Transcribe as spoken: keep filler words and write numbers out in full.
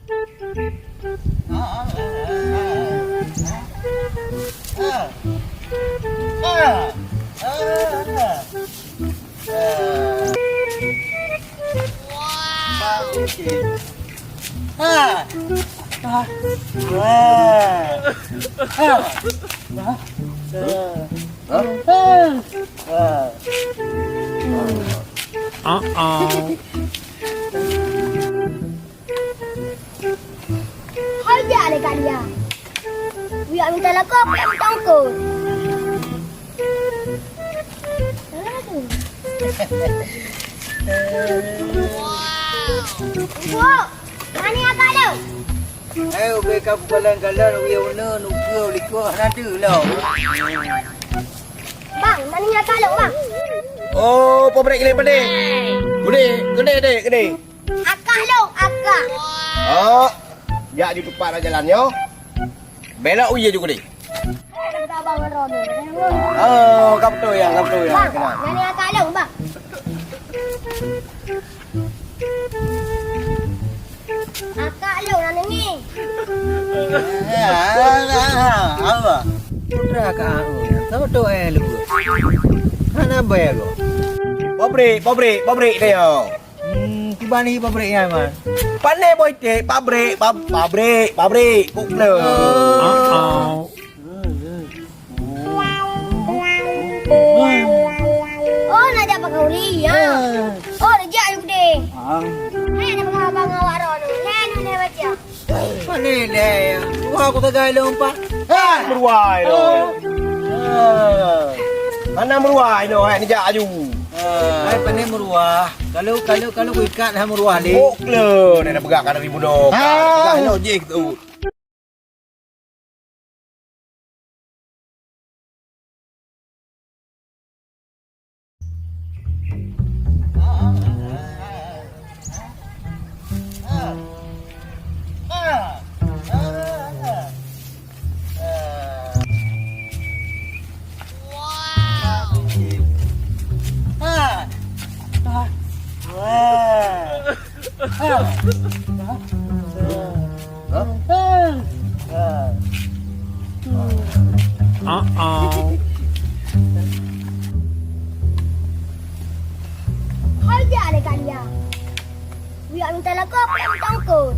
Uh-oh. Hai jak lé Kak Lia. Uyak minta lakoe, aku yang minta ongkot. Aduh. Wow. Ibu, mana akak lu? Eh, ubé ka bukalon-kalon, uye uneun, ukeue, likot, hana teuh lom. Bang, mana akak lu, Bang? Oh, pabrik gilé padé. Gudé, gudé, gudé, gudé. Akak lôn, akak. Oh, jak di teumpat rot jalan nyoe. Belok u ie ju keudeh. Abang Ron. Oh, ka beutôi ya, ka beutôi ya. Bang, nyan akak lôn, Bang. Akak lôn, aneuk ngieng. Ya, Allah. Putra ka aku. Tahu tu eh lu. Hana bayar kau. Pabrik, pabrik, pabrik dia. Hmm, kiban hi pabrik nyan, Man? Pane boh iték, pabrik, pab-, pabrik, pabrik, kok le. Oh, na jak pagauri, ya. Oh, na jak ju deh. Hei, na peugah abang awak ron. Hei, na, na baca. Pane deh. Wah, aku tegai lom, Pak. Hei, meuruai lom. Mana meuruai lom, hai, na jak aju. Hai, pane meuruah. Kalau, kalau, kalau kuikat dah meuruah lé. Bok le, nak peugah ka dari bunoe. Ah. Peugah nyoe jih tu. Uh-oh. Hai jak lé Kak Lia. Uyak minta lakoe, aku yang minta ongkot.